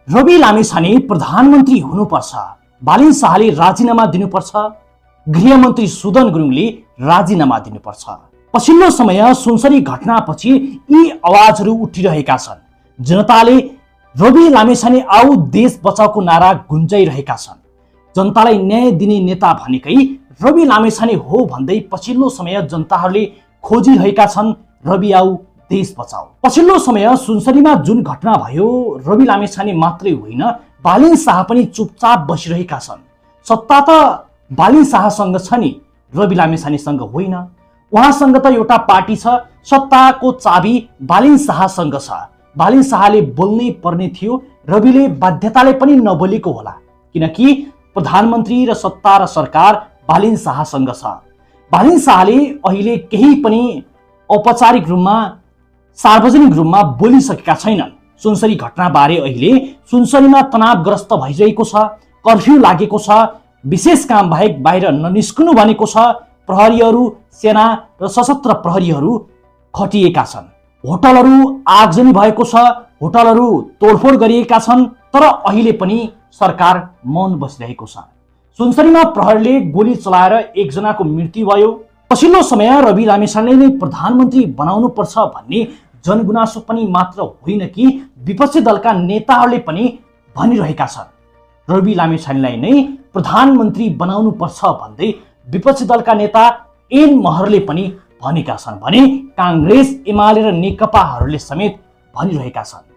रवि लामिछाने प्रधानमन्त्री हुनुपर्छ, बालिन शाहले राजीनामा दिनुपर्छ, गृहमन्त्री सुदन गुरुङले राजीनामा दिनुपर्छ। पछिल्लो समय सुनसरी घटनापछि यी आवाजहरू उठिरहेका छन्। जनताले रवि लामिछाने आऊ देश बचाउको नारा गुन्जाइरहेका छन्। जनतालाई न्याय दिने नेता भनेकै रवि लामिछाने हो भन्दै पछिल्लो समय जनताहरूले खोजिरहेका छन् रवि आऊ देश बचाऊ। पछिल्लो समय सुनसरीमा जुन घटना भयो, रवि लामिछाने मात्रै होइन, बालिन शाह पनि चुपचाप बसिरहेका छन्। सत्ता त बालिन शाहसँग छ नि, रवि लामिछानेसँग होइन। उहाँसँग त एउटा पार्टी छ, सत्ताको चाबी बालिन शाहसँग छ। बालिन शाहले बोल्नै पर्ने थियो, रविले बाध्यताले पनि नबोलेको होला, किनकि प्रधानमन्त्री र सत्ता र सरकार बालिन शाहसँग छ। बालिन शाहले अहिले केही पनि औपचारिक रूपमा सार्वजनिक रूपमा बोलिसकेका छैनन्। सुनसरी घटनाबारे अहिले सुनसरीमा तनावग्रस्त भइरहेको छ, कर्फ्यू लागेको छ, विशेष काम बाहेक बाहिर ननिस्कनु भनेको छ। प्रहरीहरू, सेना र सशस्त्र प्रहरीहरू खटिएका छन्। होटलहरू आगजनी भएको छ, होटलहरू तोडफोड गरिएका छन्, तर अहिले पनि सरकार मौन बसिरहेको छ। सुनसरीमा प्रहरीले गोली चलाएर एकजनाको मृत्यु भयो। पछिल्लो समय रवि लामिछानेले नै प्रधानमन्त्री बनाउनु पर्छ भन्ने जनगुनासो पनि मात्र होइन कि विपक्षी दलका नेताहरूले पनि भनिरहेका छन्। रवि लामिछानेलाई नै प्रधानमन्त्री बनाउनु पर्छ भन्दै विपक्षी दलका नेता एन महरले पनि भनेका छन् भने कांग्रेस, एमाले र नेकपाहरूले समेत भनिरहेका छन्।